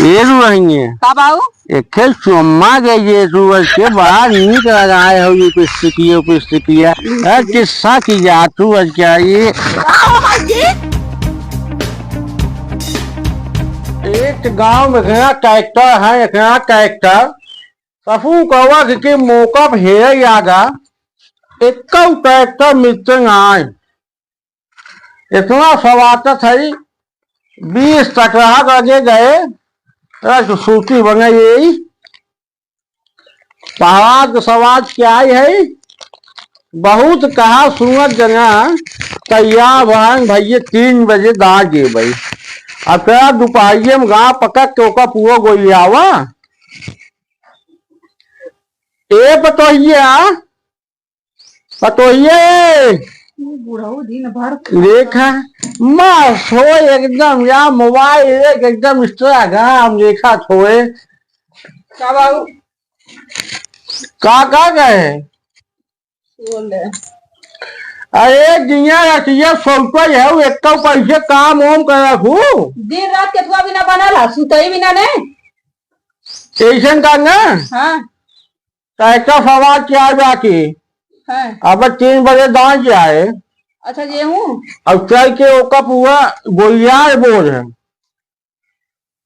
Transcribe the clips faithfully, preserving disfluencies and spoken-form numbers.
ए रुआइये। का बाऊ? एखे चुम्मा के ये तू आज के बड़ा नीक लगाए हो, ये पिस्तिकिया, पिस्तिकिया। ए, किस्सा की जा तू आज क्या ये? का हो भाई जी? एक गांव में इतना ट्रैक्टर है, इतना ट्रैक्टर। ससुर कवा के मौका फेरे आगा, एक ट्रैक्टर मिलते ना आए। इतना सवातत है, बीस टकराहा लगे गए, रस सूती बने यही। पहाड़ के सवाद क्या है, बहुत कहा सुनत जना, तैयार भवन भैया तीन बजे दाँत जेबई। अब तेरा दुपहरिया में गाँव पकड़ के ओका पूरा गोलियावा। ए पतोहिया, पतोहिए। बुढ़ऊ दिन भर देखा, मस्त हो एकदम, या मोबाइल एक एकदम Instagram देखा थोए। का बाबू? का, का कहे? बोले। अरे जिया रतिया सौता है, वो एक पैसे काम ओम करे हूँ। दिन रात केथुआ बिना बनल है, सुतई बिना ने। कैसन का ना? हाँ। तो ऐसा सवाल क्या बाकी? हाँ। अब तीन बजे दाँत जाए। अच्छा, जे हूँ। अब चल के ओका पूरा गोलियार बोल है।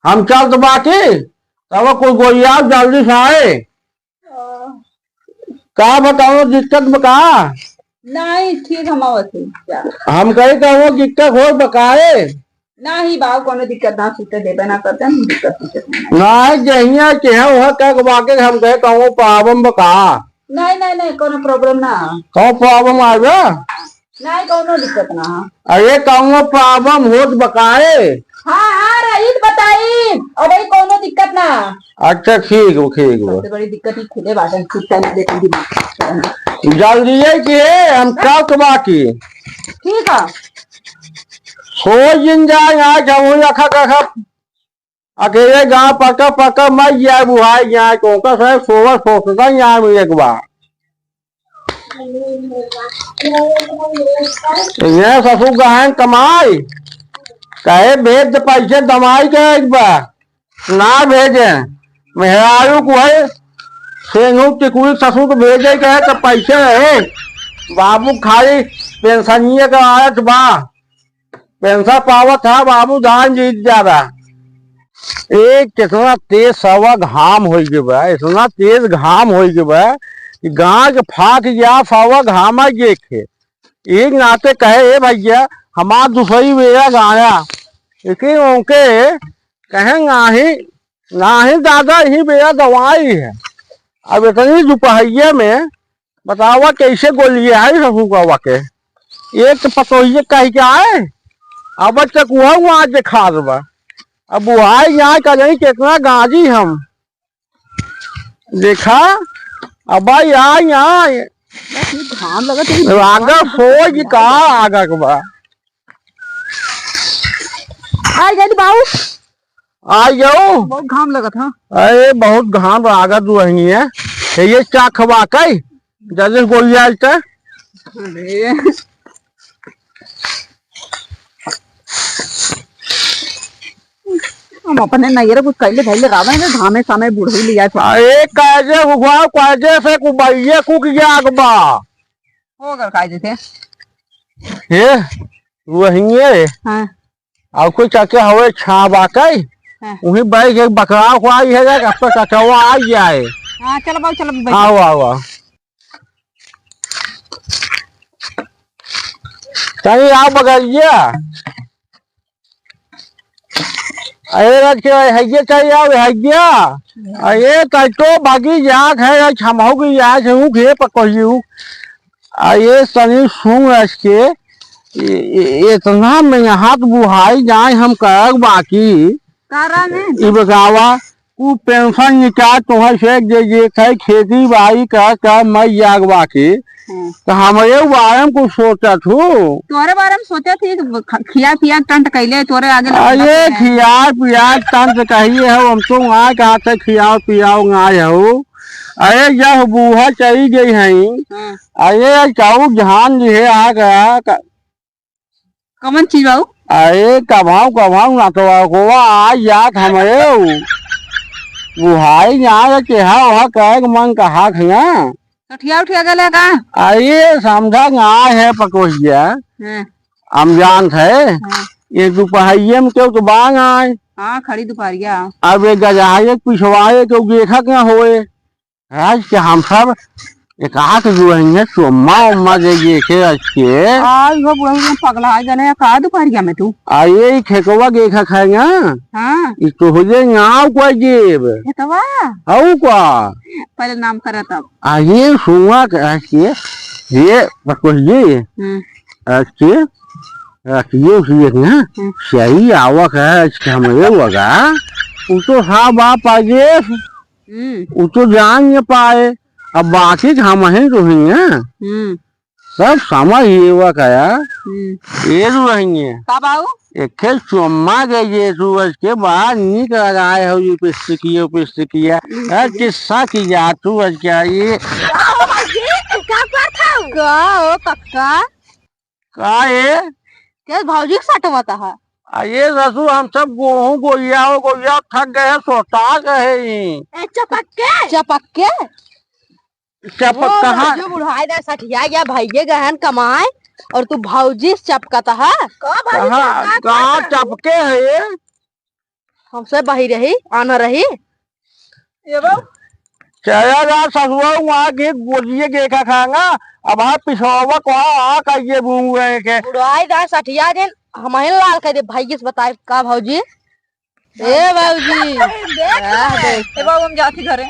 हम चल तो बाकी, तब कोई गोलियार जल्दी से आए। हाँ। का बताओ, दिक्कत में का? नहीं, ठीक हम आवत है। हम कही कहो दिक्कत हो बकाए। नाही बाऊ, कोनो दिक्कत ना, सुते देबे ना करते, हम दिक्कत पूछत नहीं। नाही, जहिया के है, वह कह के बाकी हम कहे, कहूँ problem बा का? नाही, नाही, नाही, कोनो problem ना। कौन problem आ गया? नाही, कोनो दिक्कत ना। अरे, कौनो problem होत बकाए? हाँ, हाँ, रही तो बताई। अब भाई, कोनो दिक्कत ना। अच्छा, ठीक बा, ठीक बा। सबसे बड़ी दिक्कत ही खुदे बाटन, कुत्ता ना देते दिमाग। जल्दी है कि है, हम का के बाकी? ठीक है। सो जिन जाए, यहाँ जाऊँ, रखा, रखा। अकेले गाँव पका, पका, मर जाए, बुहाई जाए, तो ओकर से सोवर सोचता जाए, एक बार। ये ससुर गहन कमाई, कहे भेज दे पैसे दमाई के एक बार। ना भेजे, मेहरारू को है, सेनू टिकुली ससुर को भेजे के है तो पैसे रहे, बाबू खाली पेंशनिए का आयत बा, पेंशन पावत है बाबू, धान जीत जा रहा। ए, कितना तेज सवा घाम होई के बा, इतना तेज घाम होई के बा कि गाँव के फाक गया सवा घामा देखे। एक नाते कहे, "ए भैया, हमार दूसरी बेरा गाया," लेकिन उनके कहे, "नाही, नाही दादा, यही बेरा दवाई है।" अब इतनी दोपहरिया में बतावा, कैसे गोलियाई ससुर कवा के। एक तो पतोहिए कह के आए, अब तक वह वहाँ देखा देबा। अब बुहाई यहाँ का नहीं, कितना गाजी हम। देखा, अब भाई आ यहाँ। बस ये घाम लगत है, रागा सोई का आगा के बा। आ गए बाबू। आ जाओ। बहुत घाम लगत है। अरे, बहुत घाम लागत दुआहिनी है। ये क्या खबा कई? जल्दी गोली आइल त। अरे। हम अपने नैयर कुछ कैले धैले रावे में घामे सामे बुढ़ऊ लिया। अरे, काजे हुआ, काजे से कुबैये कुक जाग बा। हो गल काजे से। हे, वही है। हाँ। और कोई चाचा हवे छावा कई, हाँ। वही बैठ के बकरा को आई है, जा, अब तो चाचा वो आ गया है। हाँ, चलो बाबू, चलो बाबू, बैठो। आओ, आओ, आओ। तनी आओ बगलिया। अरे राज के भाई, हैया चाहिए, आओ, हैया। अरे, तै तो बागी जात है, आज हम हो गई, आज हूँ, घे पकड़ियू। आ ये तनी सुन रस के, ए-, ए-, इतना में हाथ बुहाई जाए हम करक बाकी। का राम है? ई बतावा, ऊ पेंशन निकाल तोहर से जे, जे थे खेती बाड़ी कर, कर मर जाग बाकी। हाँ। तो हमरे बारे में कुछ सोचत हूँ। तोहरे बारे में सोचत ही, ख-, खिया पिया टंट कैले, तोरे आगे लग अरे, खिया पिया टंट कहिए हो, हम तो वहाँ कहा थे खियाओ पियाओ ना हो। अरे, जब बूढ़ा चली गई हैं, हाँ। अरे, चाऊ जान लिहे आ गया का-, कवन चीज बाऊ? अरे कभाऊ कभाऊ नतवा कोवा आ जात हमरे उ। बुढ़ाई जाए के हा वहा कहे के मन कहा थे ना। सठिया उठिया गले का? अरे समझा ना है पकोहिया। हाँ। हम जानत है। हाँ। ये दोपहरिया में केहू तो बांग आए। हाँ, खड़ी दोपहरिया। अब एक गजहाए पिछवाए केहू देखत ना होए। आज के हम सब एक आठ जो है चोम्मा उम्मा दे देखे आज के। आ, इहो बुढ़ऊ एकदम पगला है, जाने का दोपहरिया में तू? आ, ये खेतवा देखा खाए ना। हाँ। ई तो हो जाए नाव को जेब। खेतवा? हऊ का? पहले नाम करा तब। आ, ये सुआ के आज के, ये बकुल जी, हम्म। आज के, आज ये उसी एक ना, हम्म। सही आवक है, आज के हमरे वगा। उ तो हाँ बाप आगे, हम्म। उ तो जान न पाए, अब बाकी हम ही तो हैं ना। हम्म। सब समझ ये हुआ का यार। हम्म। ये जो रहेंगे। का बाऊ? एक खेल चुम्मा के ये सूरज के बाहर निकल आए हो, ये पिस्सकिया, पिस्सकिया। हम्म। यार, किस्सा की जा सूरज क्या ये? का हो भाई, का करत हो? का हो कक्का? का ये? के भौजी के सटवत है? आ ये ससुर, हम सब गोहूं गोइया हो, गोइया थक गए हैं, सोता गए हैं। ए, चपक के? चपक के? चपक वो कहाँ? जो बुढ़ाई दा सठिया गया, भैये गहन कमाए और तू भौजी से चपकत है? का भौजी कहाँ, चपकत कहाँ है? चपके है ये? हमसे बही रही, आना रही। ये बाबू। चला जा ससुरा, वहाँ के गोलिये के खा खाएगा। अब हाँ पिछवा को हाँ, हाँ कहिए बूंगे के। बुढ़ाई दा सठिया दिन, हम ही लाल कर दे, भैये से बताए का भौजी? ए बाबूजी। देख हाँ, ले। देख। ए बाबू, हम जाती घरे।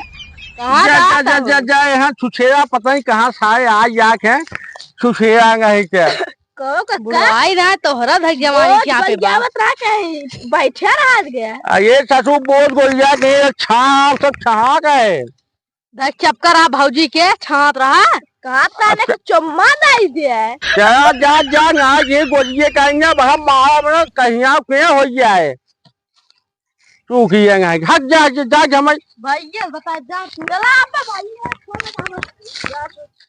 कहाँ जा, जा, जाता जा, हो? जा, जा, यहाँ छुछेरा पता नहीं कहाँ सारे आ जाके हैं। छुछेरा नहीं क्या? कहो कक्का। बुढ़ाई ना तोहरा धक जवानी रोज क्या पे बा? बतियावत रहा कहीं, बैठे रहा गया। आ, ये ससुर बोल गोलिया के छाप सब छहा गए। धक चपका रहा भौजी के, छाप रहा। कहाँ ताने अच्छा। के चुम्मा नहीं दे। जा, जा, जा, ना, ये गोलिये कहेंगे, अब हम मारा में कहिया के हो जाए। तू किया ना, हट जा, हट जा, जा, जमाई। भैया, बता, जा, तू। चला, अब भैया, छोड़ दे, जा।